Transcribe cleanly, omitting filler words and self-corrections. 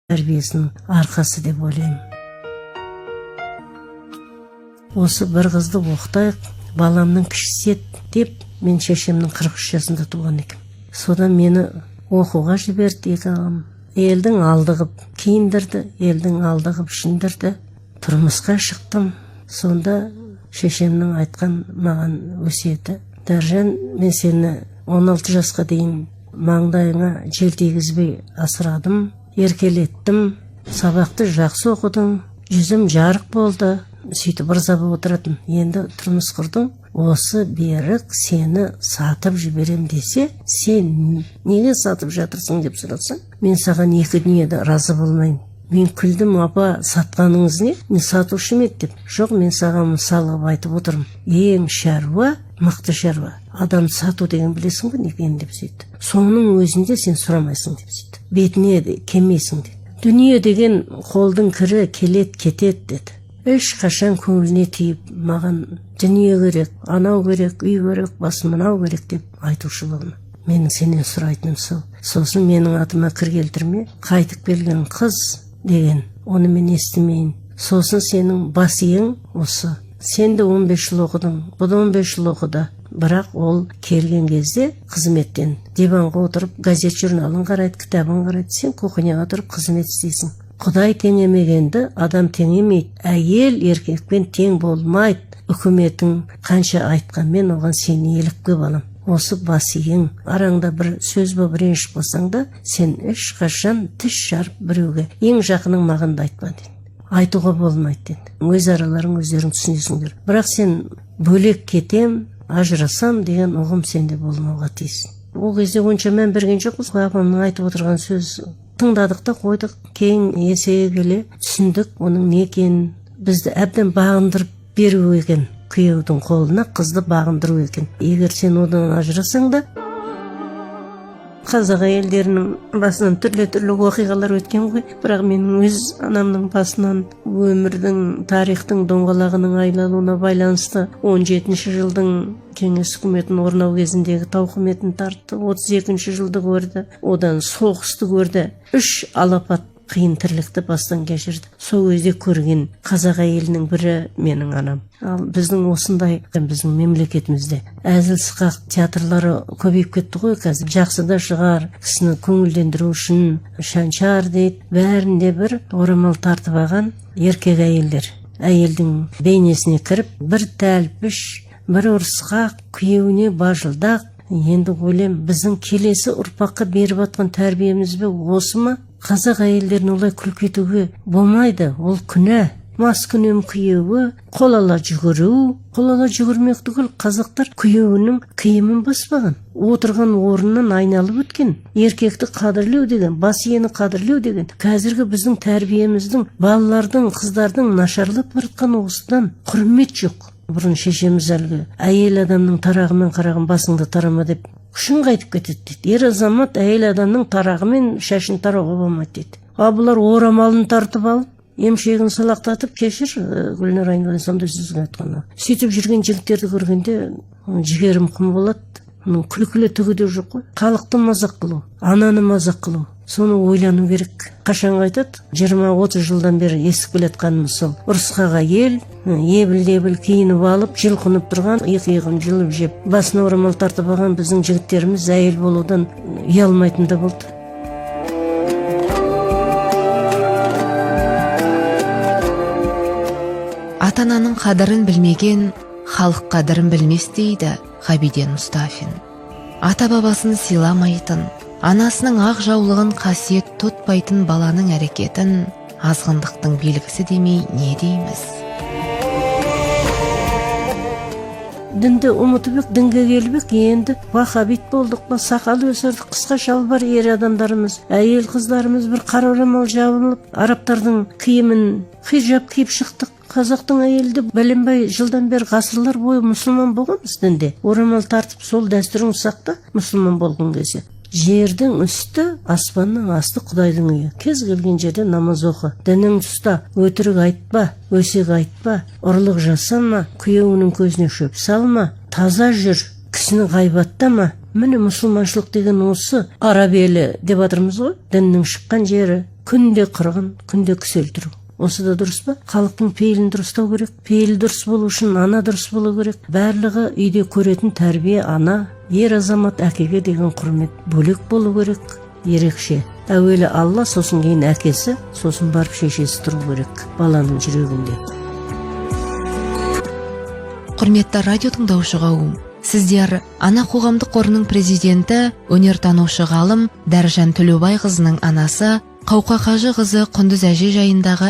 Тәрбиесінің арқасы деп ойлаймын. Осы бір қызды оқытайық, баламның кішісі еді деп, мен шешемнің 43 жасында туған екенмін. Содан мені оқуға жіберді екі ағам. Елдің алды қып киіндірді, елдің алды қып ішіндірді. Тұрмысқа шықтым. Сонда шешемнің айтқан маған өсиеті: «Дәржан, мен сені 16 жасқа дейін маңдайыңа жел тигізбей асырадым, еркелеттім, сабақты жақсы оқыдың, жүзім жарық болды», — сөйтіп ырза болып отыратын. «Енді тұрмыс құрдың, осы Берік сені сатып жіберем десе, сен неге сатып жатырсың деп сұрасаң, мен саған екі дүниеде разы болмаймын». Мен күлдім: «Апа, сатқаныңыз не, мен сатушы ма еді?» — деп. «Жоқ, мен саған мысал қылып айтып отырмын. Ең шаруа, мықты шаруа адам сату деген, білесің ғой не екенін», — деп сөйтті. «Соның өзінде сен сұрамайсың», — деп сөйтті, «бетіне де келмейсің», — деді. «Дүние деген қолдың кірі, келет кетеді», — деді. «Ешқашан көңіліне тиіп, маған дүние керек, анау керек, үй керек, бас мынау керек деп айтушы болма. Менің сенен сұрайтыным сол. Сосын менің атыма кір келтірме, қайтып келген қыз деген, оны мен естімейін. Сосын сенің бас иең осы, сен де 15 жыл оқыдың, бұл да 15 жыл оқыды, бірақ ол келген кезде қызметтен диванға отырып газет журналын қарайды, кітабын қарайды, сен кухняға тұрып қызмет істейсің. Құдай теңемегенді адам теңемейді. Әйел еркекпен тең болмайды. Үкіметің қанша айтқанмен, оған сен елікпе, балам. Осы бас иең. Араңда бір сөз болып ренжіп қалсаң да, сен ешқашан тіс жарып біреуге, ең жақының маған да айтпа», — деді. «Айтуға болмайды, — деді. — Өз араларың өздерің түсінесіңдер, бірақ сен бөлек кетем, ажырасам деген ұғым сенде болмауға тиіс». Ол кезде онша мән берген жоқпыз ғой, апамның айтып отырған сөз тыңдадық та қойдық. Кейін есейе келе түсіндік оның не екенін. Бізді әбден бағындырып беру екен, күйеудің қолына қызды бағындыру екен, егер сен одан ажырасаң да. Қазақ әйелдерінің басынан түрлі-түрлі оқиғалар өткен ғой, бірақ менің өз анамның басынан өмірдің, тарихтың доңғалағының айлануына байланысты 17-ші жылдың кеңес үкіметінің орнау кезіндегі тауқыметін тартты, 32-ші жылды көрді, одан соғысты көрді. Үш алапат қиын тірлікті бастан кешірді. Сол кезде көрген қазақ әйелінің бірі менің анам. Ал біздің осындай, біздің мемлекетімізде әзіл сықақ театрлары көбейіп кетті ғой қазір. Жақсы да шығар, кісіні көңілдендіру үшін. Шаншар дейді, бәрінде бір орамал тартып алған еркек әйелдер әйелдің бейнесіне кіріп, бір тәлпіш, бір ұрысқақ, күйеуіне бажылдақ. Енді ойлаймын, біздің келесі ұрпаққа беріп жатқан тәрбиеміз бе осы ма? Қазақ әйелдерін олай күлкі етуге болмайды, ол күнә. Маскүнем күйеуі, қол ала жүгіру. Қол ала жүгірмек түгіл, қазақтар күйеуінің киімін баспаған, отырған орнынан айналып өткен. Еркекті қадірлеу деген, бас иені қадірлеу деген. Қазіргі біздің тәрбиеміздің, балалардың, қыздардың нашарлап бара жатқаны осыдан. Құрмет жоқ. Бұрын шешеміз әлгі әйел адамның тарағымен қараған басыңды тарама деп күшің қайтып кетеді дейді. Ер азамат әйел адамның тарағымен шашын тарауға болмайды дейді. Ал бұлар орамалын тартып алып, емшегін салақтатып, кешір, Гүлнұр айналайын, сондай сөзге айтқаны, сөйтіп жүрген жігіттерді көргенде жігерім құм болады. Мұның күлкілі түгі де жоқ қой. Халықты мазақ қылу, ананы мазақ қылу, соны ойлану керек. Қашан қайтады? 20-30 жылдан бері естіп келе жатқанымыз сол: ұрысқақ әйел, ебіл дебіл киініп алып, жұлқынып тұрған, екі иығын жұлып жеп, басына орамал тартып алған біздің жігіттеріміз әйел болудан ұялмайтын да болды. Ата ананың қадірін білмеген халық қадірін білмес дейді Ғабиден Мұстафин. Ата бабасын сыйламайтын, анасының ақ жаулығын қасиет тұтпайтын баланың әрекетін азғындықтың белгісі демей не дейміз? Дінді ұмытып ек, дінге келіп ек, енді вахабит болдық па, сақал өсірдік, қысқа шалбар ер адамдарымыз, әйел қыздарымыз бір қара орамал жабылып, арабтардың киімін, хижаб киіп шықтық. Қазақтың әйелі де бәленбай жылдан бері, ғасырлар бойы мұсылман болғанбыз дінде. Орамал тартып, сол дәстүрің сақта мұсылман болғың келсе. Жердің үсті, аспанның асты құдайдың үйі. Кез келген жерде намаз оқы, дініңді ұста, өтірік айтпа, өсек айтпа, ұрлық жасама, күйеуіңнің көзіне шөп салма, таза жүр, кісіні ғайбаттама. Міне, мұсылманшылық деген осы. Араб елі деп жатырмыз ғой, діннің шыққан жері. Күнде қырғын, күнде кісі өлтіру. Осы да дұрыс па? Халықтың пейілін дұрыстау керек. Пейіл дұрыс болу үшін ана дұрыс болу керек. Барлығы үйде көретін тәрбие, ана, ер азамат, әкеге деген құрмет бөлек болу керек, ерекше. Әуелі Алла, сосын кейін әкесі, сосын барып шешесі тұру керек баланың жүрегінде. Құрметті радио тыңдаушы қауым, сіздер Ана қоғамдық қорының президенті, өнертанушы ғалым Дәржан Төлеубайқызының анасы Қауқа Қажықызы Құндыз әже жайындағы